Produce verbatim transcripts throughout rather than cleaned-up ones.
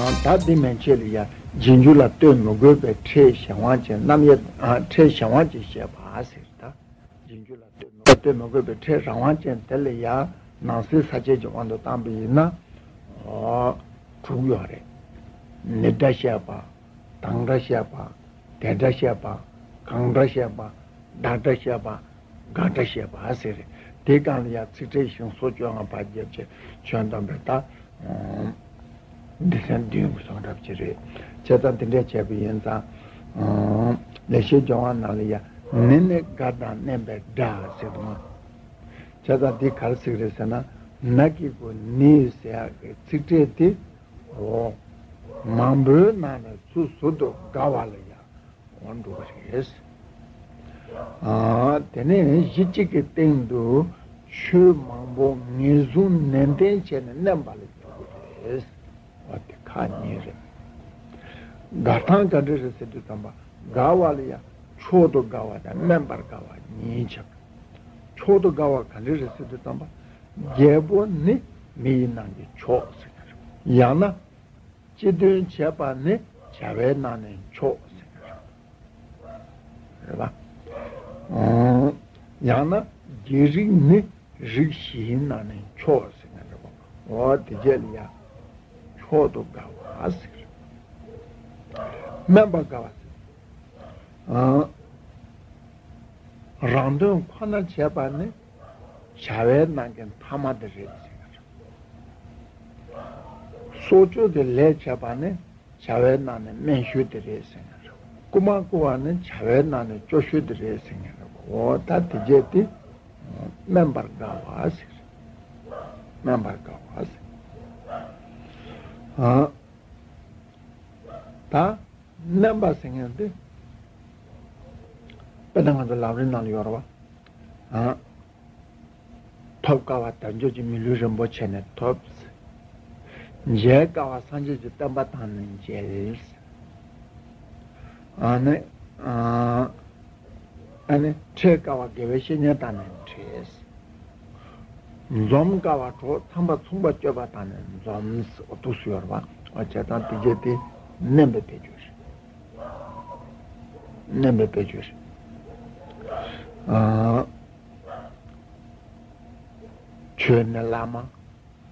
ད་འདི་མན་ཆད་ལ་ཡང་རྗེས་འཇུག་ལ་ལྟོས་མི་དགོས་པའི་ཕྲད་གཞན་དབང་ཅན་རྣམ་དབྱེ། ཨ། ཕྲད་གཞན་དབང་ཅན་བཤད་པ་ཟེར། ད་རྗེས་འཇུག་ལ་ལྟོས་མི་དགོས་པའི་ཕྲད་རང་དབང་ཅན་དེ་ལ་ཡང་ནང་གསེས་ས་བཅད་ཀྱི་དབང་དུ་བཏང་པ་ཡིན་ན། ཨོ། དྲུག་ཡོད་རེད། ནི་སྒྲ་བཤད་པ། དང་སྒྲ་བཤད་པ། དེ་སྒྲ་བཤད་པ། གང་སྒྲ་བཤད་པ། བདག་སྒྲ་བཤད་པ། དགག་སྒྲ་བཤད་པ་ཟེར། དེའི་སྒང་ལ་ཡང་ཚིག་ཕྲད་ཤིང་སོགས་བཅོ་ལྔ་པ་བརྒྱབ་བྱས་ཁྱོན་བསྡོམས་པས་ད། ཨོ། སྡེ་ཚན་བདུན་གྱི་གསུང་གྲབས་ཅིག་རེད། བྱས་ཙང་དེ་འདྲས་བྱས་པ་ཡིན་ཙང་། ཨོ། ལེགས་བཤད་ལྗོན་དབང་ནང་ལ་ཡང་ནི་ནི་དགར་དང་བརྣན་པའི་སྒྲ་ཟེར་འདུག་མ། བྱས་ཙང་འདི་ག་རེ་ཟེར་གི་རེད་ཟེར་ན། ན་གི་གུ་ནི་ཟེར་ཡག་གི་ཚིག་ཕྲད་དེ། འོ། མང་པོའི་ནང་ནས་ཚུར་ཟུར་དུ་དགར་བ་ལ་ཡང་འོང་འགྲོ་གི་རེད། ཨ། དེ་ནས་གཞི་གཅིག་གི་སྟེང་དུ་ཆོས་མང་པོ་ངེས་བཟུང་ནན་ཏན་བྱས་ནས་བརྣན་པ་ལ་འགྱུར་གི་རེད། འོ་དེ་ཁག་གཉིས་རེད། དགར་སྟངས་ག་འདྲ་རེད་ཟེར་དུས་ཙམ་པ། དགར་བ་ལ་ཡང་མཆོག་ཏུ་དགར་བ་དང་དམན་པར་དགར་བ་གཉིས་ཆགས། མཆོག་ཏུ་དགར་བ་ག་འདྲ་རེད་ཟེར་དུས་ཙམ་པ། རྒྱལ་པོ་ནི་མི་ཡི་ནང་གི་མཆོག་ཟེར་གྱི་རེད། ཡང་ན། སྤྱི་དོན་བྱེད་པ་ནི་བྱ་བའི་ནང་ནས་མཆོག་ཟེར་གྱི་རེད། རེད་པ། ཡང་ན་རྒྱལ་རིགས་ནི་རིགས་བཞིའི་ནང་ནས་མཆོག་ཟེར་གྱི་རེད་པ། འོ་དེ་རྗེས་ལ་ཡང་མཆོག་ཏུ་དགར་བ་ཟེར། དམན་པར་དགར་བ་ཟེར། རང་དོན་ཁོ་ན་བྱེད་པ་ནི་བྱ་བའི་ནང་གི་མཐའ་མ་དེ་རེད་ཟེར་གྱི་རེད། སྲོག་གཅོད་ཀྱི་ལས་བྱེད་པ་ནི་བྱ་བའི་ནང་ནས་དམན་ཤོས་དེ་རེད་ཟེར་གྱི་རེད། རྐུ་མ་རྐུ་བ་ནི་བྱ་བའི་ནང་ནས་སྐྱོ་ཤོས་དེ་རེད་ཟེར་གྱི་རེད། འོ་ད་དེ་རྗེས་དེ་དམན་པར་དགར་བ་ཟེར། དམན་པར་དགར་བ་ཟེར། ཨ། ད། དམན་པ་ཟེར་མཁན་དེ། དཔེར་ན་ང་ཚོ་ལམ་རིམ་ནང་ལ་ཡོད་རེད་པ། ཨ། ཐོབ་དཀའ་བ་དལ་འབྱོར་གྱི་མི་ལུས་རིན་པོ་ཆེ་ནི་ཐོབ། མཇལ་དཀའ་བ་སངས་རྒྱས་ཀྱི་བསྟན་པ་དང་ནི་མཇལ། ཨ་ནི། ཨ། ཨ་ནི་འཕྲད་དཀའ་བ་དགེ་བའི་བཤེས་གཉེན་དང་ནི་འཕྲད། འཛོམས་དཀའ་བ་གྲོགས་ཚངས་པ་མཚུངས་པར་སྤྱོད་པ་དང་ནི་འཛོམས། འོ་འདུག་སེ་ཡོད་རེད་པ། འོ་བྱས་ཙང་དེ་རྗེས་དེ་དམན་པའི་དཔེ་བརྗོད་རེད། དམན་པའི་དཔེ་བརྗོད་རེད། ཨ། ཆོས་ནི་བླ་མ།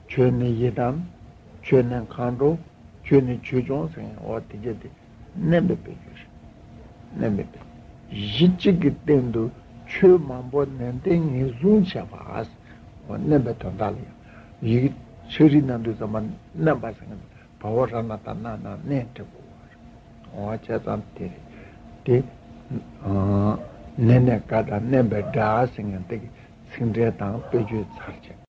ཆོས་ནི་ཡི་དམ། ཆོས་ནི་མཁའ་འགྲོ། ཆོས་ནི་ཆོས་སྐྱོང་ཟེར་མཁན། འོ་དེ་རྗེས་དེ་དམན་པའི་དཔེ་བརྗོད་རེད། དམན་པའི་དཔེ། གཞི་གཅིག་གི་སྟེང་དུ་ཆོས་མང་པོ་ནན་ཏན་ངེས་བཟུང་བྱས་པ། འོ་དམན་པའི་དོན་དག་ལ་ཡང་ཡི་གེ་ཕྱག་བྲིས་གནང་དུས་ཙམ་པ་དམན་པ་ཟེར་མཁན་དེ་བ་འོ་ར་ན་བཏགས་ན་ན་ནས་འབྲི་དགོས་པ་རེད། འོ་བྱས་ཙང་དེ་རེད། དེ། ཨ། ནི་ནི་དགར་དང་བརྣན་པའི་སྒྲ་ཟེར་མཁན་དེ་གི་ཚིག་འགྲེལ་དང་དཔེ་བརྗོད་ཚར་བྱས།